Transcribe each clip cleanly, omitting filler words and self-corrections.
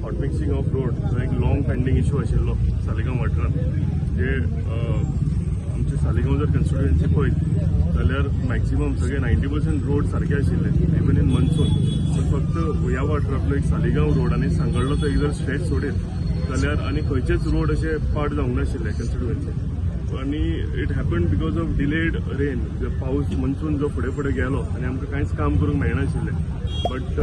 Hot mixing of road जो एक long pending issue आशिल्लो सालिगांव वाठारांत, जे आमचे सालिगांव जर कन्स्टिट्युएन्सी पळयत जाल्यार मॅक्सिमम सगळे 90% रोड सारके आशिल्ले इवन इन मनसून. पूण फक्त ह्या वाठारांतलो एक सालिगांव रोड आनी सांगडलो एक जर स्ट्रेच सोडीत जाल्यार आनी खंयचेच रोड अशे पाड जावंक नाशिल्ले कन्स्टिट्युएन्सी. आनी it happen because of delayed rain. पावस मनसून जो फुडें फुडें गेलो आनी आमकां कांयच काम करूंक मेळनाशिल्लें. बट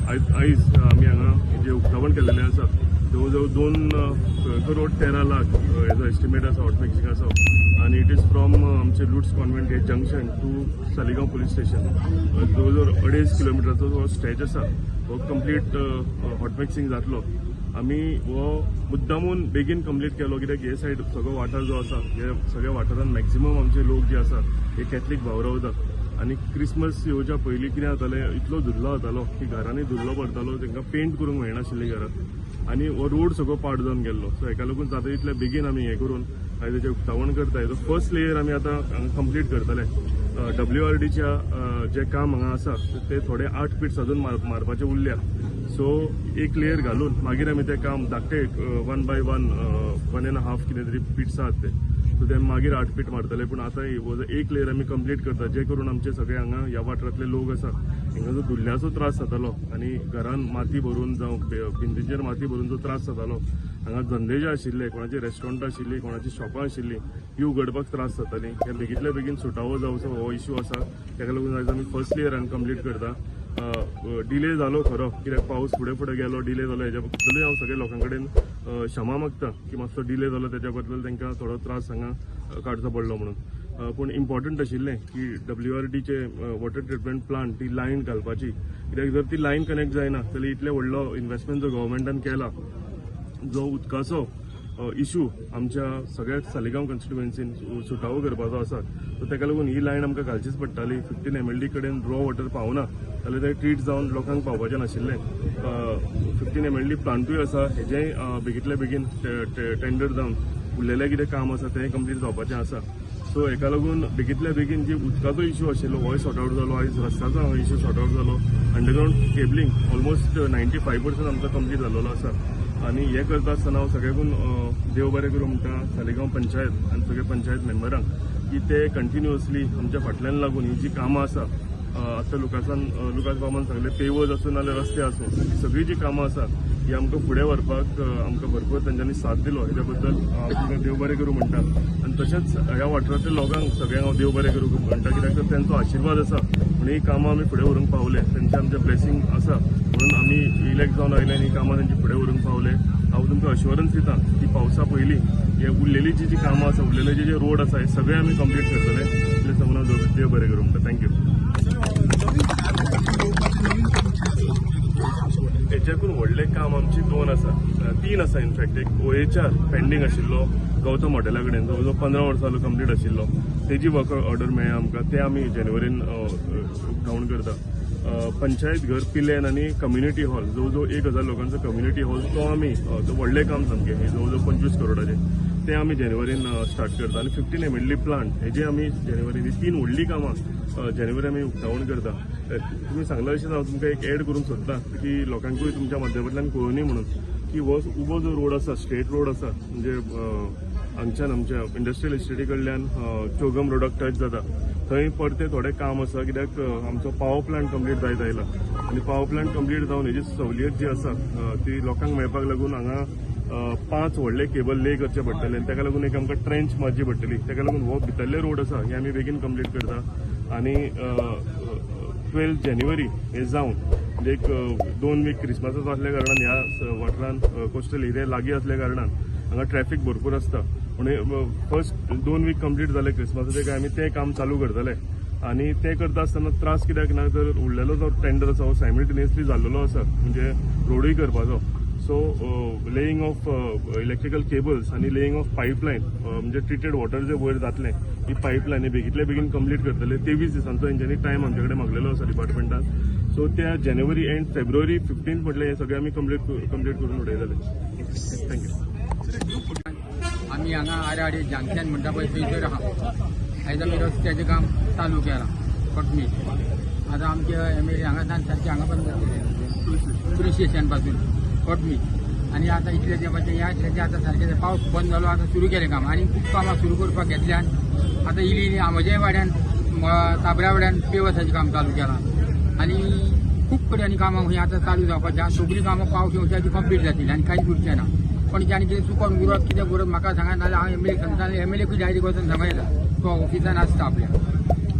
आयज आमी हांगा जें उक्तावण केल्लें आसा, जवळ जवळ 2 करोड 13 लाख हेजो एस्टिमेट आसा हॉट मिक्सिंगाचो. आनी it is from आमचे लुड्स कॉन्व्हेंट हे junction to Saligao police station, जवळ जवळ 2.5 किलोमिटराचो जो स्ट्रेच आसा हो कंप्लीट हॉट मिक्सिंग जातलो. आमी हो मुद्दामून बेगीन कंप्लीट केलो कित्याक हे सायड सगळो वाठार जो आसा, हे सगळ्या वाठारांत मॅक्झिमम आमचे लोक जे आसा हे कॅथलीक भाव रावतात. आनी क्रिसमस येवच्या पयलीं कितें जातालें, इतलो धुल्लो जातालो की घरांनी धुल्लो पडतालो, तांकां पेंट करूंक मेळनाशिल्ली घरां आनी हो रोड सगळो पाड जावन गेल्लो. सो हेका लागून जाता तितले बेगीन आमी हें करून आयज तेजें उक्तावण करता. हेजो फर्स्ट लेयर आमी आतां हांगा कंप्लीट करतले. डब्ल्यू आर डीच्या जें काम हांगा आसा ते थोडे 8 पिट्स अजून मारपाचे उरल्या. सो एक लेयर घालून मागीर आमी तें काम धाकटे one by one, one and half कितें तरी पिट्स आहात ते, सो ते मागीर 8 पीट मारतले. पूण आतां हो जो एक लेयर आमी कंप्लीट करता, जे करून आमचे सगळे हांगा ह्या वाठारांतले लोक आसा हांकां जो धुल्ल्याचो त्रास जातालो आनी घरान माती भरून जावं भिंतींचेर माती भरून जो त्रास जातालो, हांगा धंदे जे आशिल्ले, कोणाची रेस्टॉरंटां आशिल्लीं, कोणाची शॉपां आशिल्लीं, ही उगडपाक त्रास जाताली. हे बेगींतल्या बेगीन सुटावो जावचो हो इशू आसा. ताका लागून आयज आमी फर्स्ट लेयरान कंप्लीट करता. डिले जालो खरो, कित्याक पावस फुडें फुडें गेलो, डिले जालो. हेज्या बद्दलूय हांव सगळ्या लोकां कडेन क्षमा मागता की मातसो डिले जालो, तेच्या बद्दल तांकां थोडो त्रास हांगा काडचो पडलो म्हणून. पूण इम्पॉर्टंट आशिल्लें की डब्ल्यू आर डीचे वॉटर ट्रिटमेंट प्लांट ती लायन घालपाची, कित्याक जर ती लायन कनेक्ट जायना जाल्यार इतले व्हडलो इन्वेस्टमेंट जो गव्हर्मेंटान केला, जो उदकाचो इशू आमच्या सगळ्या सालिगांव कॉन्स्टिट्युएन्सीन सुटावो करपाचो आसा, सो ताका लागून ही लायन आमकां घालचीच पडटाली. 15 एमएलडी कडेन रॉ वॉटर पावना जाल्यार ते ट्रीट जावन लोकांक पावपाचें नाशिल्लें. 15 एमएलडी प्लांटूय आसा, हेजेंय बेगींतल्या बेगीन टेंडर जावन उरलेलें कितें काम आसा तें कंप्लीट जावपाचें आसा. सो हेका लागून बेगींतल्या बेगीन जी उदकाचो इशू आशिल्लो होय सॉर्ट आवट जालो. आयज रस्त्याचो इशू सॉर्ट आवट जालो. अंडरग्रावंड केबलिंग ऑलमोस्ट 95% आमचो कंप्लीट जाल्लो आसा. आनी हें करता आसतना हांव सगळ्याकून देव बरें करूं म्हणटा सालिगांव पंचायत आनी सगळे पंचायत मेंबरांक की ते कंटिन्युअसली आमच्या फाटल्यान लागून ही जी कामां आसा, आतां लुकास बाबान सांगलें, पेवर्स आसूं नाजाल्यार रस्ते आसूं, ही सगळीं जी कामां आसा ही आमकां फुडें व्हरपाक आमकां भरपूर तेंच्यांनी साथ दिलो. हेच्या बद्दल हांव तुमकां देव बरें करूं म्हणटा. आनी तशेंच ह्या वाठारांतल्या लोकांक सगळ्यांक हांव देव बरें करूं म्हणटा, कित्याक तर तेंचो आशिर्वाद आसा म्हणून ही कामां आमी फुडें व्हरूंक पावले. तेंचे आमचें ब्लेसिंग आसा म्हणून आमी इलेक्ट जावन आयले आनी ही कामां तेंची फुडें व्हरूंक पावले. हांव तुमकां अश्योरन्स दिता की पावसा पयलीं हे उरलेली जी जी कामां आसा, उरलेले जे जे रोड आसा, हे सगळे आमी कंप्लीट करतले. इतलें सांगून हांव देव बरें करूं म्हणटा. Thank you. नवीन नवीन काम कितें आसा? हेच्याकून व्हडलें काम आमची दोन आसा, तीन आसा इनफॅक्ट. एक ओएचआर पेंडींग आशिल्लो गौतम हॉटेला कडेन, जवळ जवळ 15 वर्सां जालो कंप्लीट आशिल्लो, तेजी वर्क ऑर्डर मेळ्ळी आमकां, ते आमी जानेवारीन उक्तावण करता. पंचायत घर पिलेन आनी कम्युनिटी हॉल, जवळ जवळ 1000 लोकांचो कम्युनिटी हॉल, तो आमी तो व्हडलें काम सामकें, हे जवळ जवळ 25 करोडाचें, ते आमी जानेवारीन स्टार्ट करता. आनी 15 एमएलडी प्लांट हेजे आमी जानेवारीन, ही तीन व्हडलीं कामां जानेवारी आमी उक्तावण करता. तुमी सांगला तशेंच हांव तुमकां एक एड करूंक सोदता की लोकांकूय तुमच्या माध्यमांतल्यान कळोवनी म्हणून की हो उबो जो रोड आसा, स्टेट रोड आसा, म्हणजे हांगच्यान आमच्या इंडस्ट्रियल इस्टेटी कडल्यान चोगम रोडाक टच जाता, थंय परते थोडें काम आसा, कित्याक आमचो पावर प्लांट कंप्लीट जायत आयला आनी पावर प्लांट कंप्लीट जावन हेजी सवलियत जी आसा ती लोकांक मेळपाक लागून हांगा पांच व्हडले केबल ले करचे पडटले आनी ताका लागून एक आमकां ट्रेंच मारची पडटली. ताका लागून हो भितरले रोड आसा हे आमी बेगीन कंप्लीट करता. आनी 12 जानेवारी हे जावन, म्हणजे एक 2 वीक क्रिसमसाचो आसल्या कारणान, ह्या वाठारान कोस्टल एरिया लागीं असल्या कारणान हांगा ट्रॅफिक भरपूर आसता, म्हणून फर्स्ट 2 वीक कंप्लीट जाले क्रिसमसाचे काय आमी तें काम चालू करतले. आनी तें करता आसतना त्रास कित्याक ना तर उरलेलो जो टेंडर आसा हो सायमल्टेनियसली जाल्लेलो आसा, म्हणजे रोडूय करपाचो. So laying of electrical cables आनी लेईंग ऑफ पायपलायन, म्हणजे ट्रिटेड वॉटर जे वयर जातलें, ही पायपलायन ही बेगींतल्या बेगीन कंप्लीट करतले. 23 दिसांचो हेंच्यांनी टायम आमचे कडेन मागलेलो आसा डिपार्टमेंटान. सो त्या जानेवारी एंड फेब्रुवारी 15 म्हटलें हें सगळें आमी कंप्लीट कंप्लीट करून उडयतले. Thank you. आमी हांगा आरेवाडी जंक्शन म्हणटा पळय थंयसर आहा. आयज आमी रस्त्याचें काम चालू केलां कटमीट. आतां आमचे एमएलए हांगा सान सारकें हांगा बंद पुलीस स्टेशन पासून. फट मी. आनी आतां इतले तेंपाचें ह्या इतल्याचें आतां सारकें पावस बंद जालो, आतां सुरू केलें काम आनी खूब कामां सुरू करपाक घेतल्यान. आतां इली इली म्हज्याय वाड्यान, ताबऱ्या वाड्यान पेवसाचें काम चालू केलां आनी खूब कडेन आनी कामां खंय आतां चालू जावपाचीं आहा. सगळीं कामां पावस येवच्या आदी कंप्लीट जातली आनी कांयच उरचें ना. पण आनी कितें चुकोन उरत, कितें उरत म्हाका सांगा, नाजाल्यार हांव एमएलए सांगता, एमएलएकूय डायरेक्ट वचून सांगू येता, तो ऑफिसान आसता आपल्या.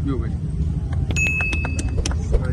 देव बरें.